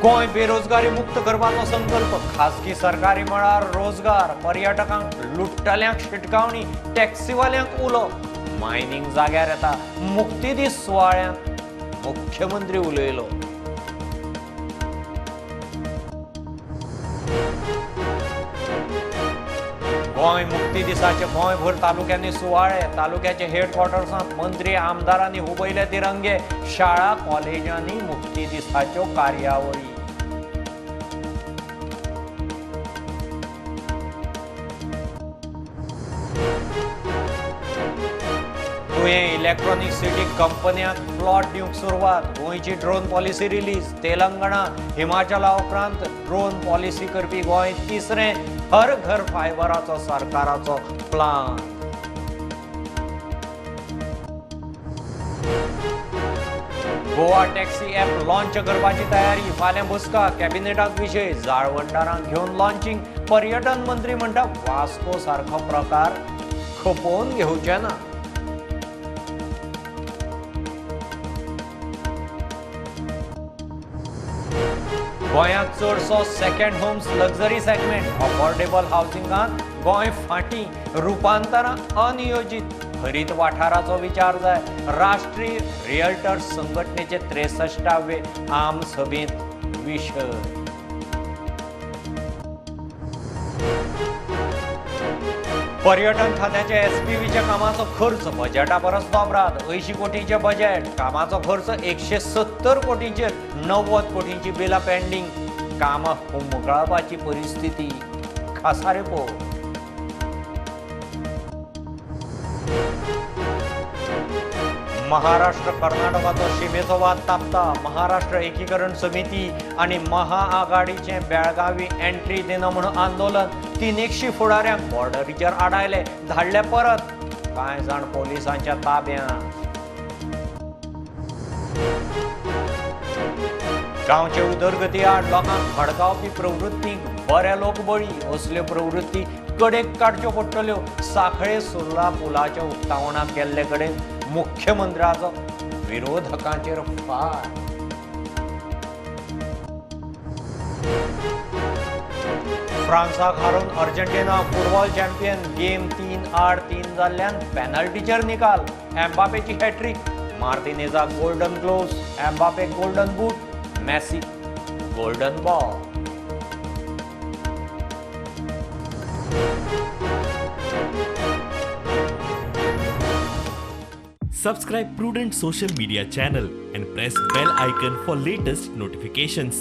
गोंय बेरोजगारी मुक्त करपाचो संकल्प, खासगी सरकारी मळार रोजगार, पर्यटकांक लुट्टल्यांक शिटकावणी, टॅक्सीवाल्यांक उलो, मायनिंग जाग्यार येता, मुक्ती दीस सुवाळ्यांत मुख्यमंत्री उलयलो. गोंय मुक्ती दिसाचे गोंयभर तालुक्यांनी सुवाळे, तालुक्याचे हेडक्वॉर्टर्सांत मंत्री आमदारांनी हुबयले तिरंगे, शाळा कॉलेजांनी मुक्ती दिसाच्यो कार्यावळी. तुयें इलेक्ट्रॉनिक सिटी कंपन्यांक प्लॉट दिवंक सुरवात, गोंयची ड्रोन पॉलिसी रिलीज, तेलंगणा हिमाचला उपरांत ड्रोन पॉलिसी करपी गोंय तिसरें, हर घर फायबराचो सरकाराचो plan. Goa taxi app launch करपाची तयारी, फाल्यां बसका, कॅबिनेटाक विशय, जाळवणदारांक घेवन लॉन्चिंग, पर्यटन मंत्री म्हणटा वास्को सारको प्रकार खपोवन घेवचे ना. गोंयांत चडसो second homes luxury segment, affordable हावसिंगांत Goa फाटीं, रुपांतरां अनियोजीत, हरीत वाठाराचो विचार जाय, राष्ट्रीय रियल्टर्स संघटनेचे 63वे आम सभेंत विशय. पर्यटन खात्याच्या एसपीव्हीच्या कामाचो खर्च बजेटा परस दोबरात, 80 कोटींचे बजेट, कामाचो खर्च 170 कोटींचेर, 90 कोटींची बिलां पेंडींग, कामां हुमकळावपाची परिस्थिती, खासा रिपोर्ट. महाराष्ट्र कर्नाटकाचो शिमेचो वाद तापता, महाराष्ट्र एकीकरण समिती आनी महाआघाडीचें बेळगावी एंट्री दिना म्हूण आंदोलन, 300 फुडाऱ्यांक बॉर्डरीचेर आडायले, धाडले परत, कांय जाण पोलिसांच्या ताब्यांत. गांवचे उदरगती आड लोकांक भडकावपी प्रवृत्तींक बरे लोक बळी, असल्यो प्रवृत्ती कडेक काडच्यो पडटल्यो, सांखळे सुर्ला पुलाच्या उक्तावणाक केल्ले कडेन मुख्यमंत्र्याचो विरोधकांचेर फार. फ्रांसाक हारोवन अर्जेंटिना फुटबॉल चॅम्पियन, गेम 3-3 जाल्ल्यान पॅनल्टीचेर निकाल, एम्बापेची hat-trick, मार्टिनेजाक golden gloves, Mbappe golden boot, Messi golden ball. Subscribe Prudent Social Media channel and press bell icon for latest notifications.